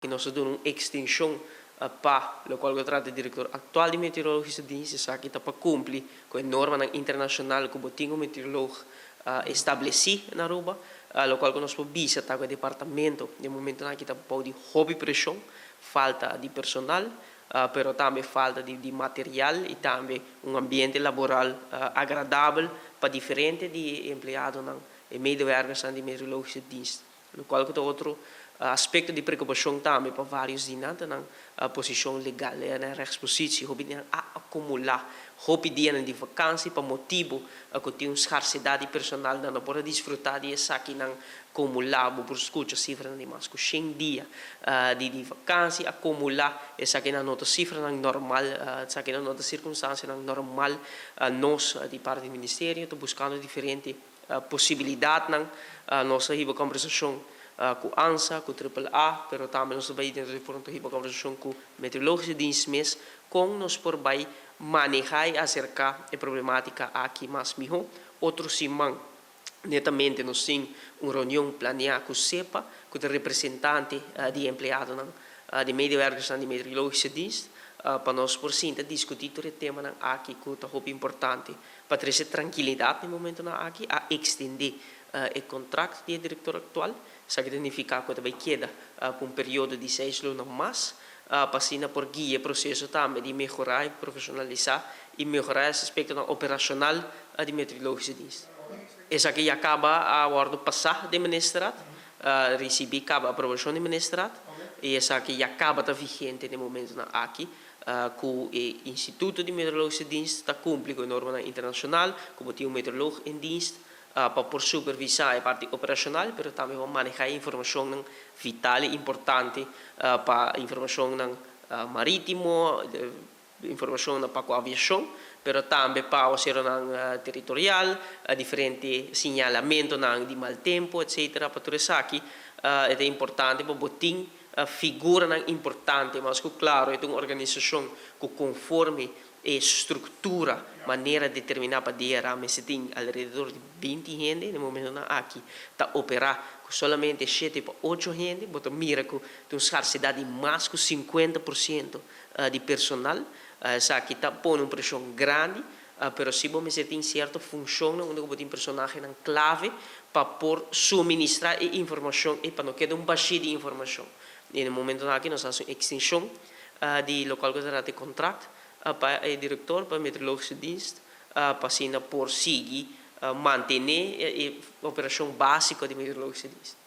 Nos a duna un extension pa locual ta trata director actual di Meteorologische Dienst. Esaki ta pa cumpli cu e norma internacional cu bo tin un meteoroloog estableci na Aruba, locual cu nos por bisa ta cu e departamento na e momento aki ta bou di hopi presion, falta di personal, pero tambe falta di material y tambe un ambiente laboral agradabel pa diferente di empleado y medewerkers di Meteorologische Dienst. Locual cu otro aspecto di preocupacion tambe pa varios di nan, posicion legal, e rechtspositie, hopi nan a acumula hopi dia di vakantie pa motibo cu tin un scarcedad di personal, nan no por disfruta di esaki nan acumula. Bo por scucha cifra di mas cu 100 dia di vakantie acumula. Esaki nan no ta cifra normal, esaki nan no ta circunstancia normal. Nos di parti di ministerio ta buscando diferente posibilidad. Nos a hiba conversacion cu ANSA, cu AAA, pero tambe nos ta bay den di hiba conversacion cu Meteorologische Dienst mes, con nos por bay maneha y acerca e problematica aki mas miho. Otro siman, netamente nos tin un reunion planea cu SEPPA, cu e representante di empleado, di medewerkers di Meteorologische Dienst, pa nos por sinta discuti tur e tema aki cu ta hopi importante pa trece trankilidad na e momento aki. A extende e contract di director actual. Esaki ta significa cu tambe keda pa un periodo di 6 luna mas, pa asina por guia e proceso tambe di mehora y profesionalisa y mehora e aspecto operacional di Meteorologische Dienst. Esaki ya caba a wordo pasa den ministerraad, ricibi caba aprobacion di ministerraad y esaki ya caba ta vigente na e momento aki, cu e Instituto di Meteorologische Dienst ta cumpli cu e norma internacional, cu tin un meteoroloog in dienst, pa por supervisa e parti operacional, pero tambe pa maneha informacion vital y importante pa informacion maritimo, informacion pa aviacion, pero tambe pa e territorial, diferente señalamento di mal tempo, etc. Pa tur esaki ta importante pa bo tin figura importante, mas cu claro, ta un organisacion cu conforme e structura, manera determina pa DRA, mas tin alrededor di 20 hende. Na e momento aki ta opera cu solamente 7 pa 8 hende. Bo ta mira cu tin un scarcedad di mas cu 50% di personal. Esaki ta pone un presion grandi, pero si bo tin cierto funcion unda bo tin personahe clave pa por suministra e informacion y pa no keda un bashi di informacion. Y na e momento aki nos a haci un extension di locual cu ta contract pa e director, pa Meteorologische Dienst, pa asina por sigui mantene e operacion basico di Meteorologische Dienst.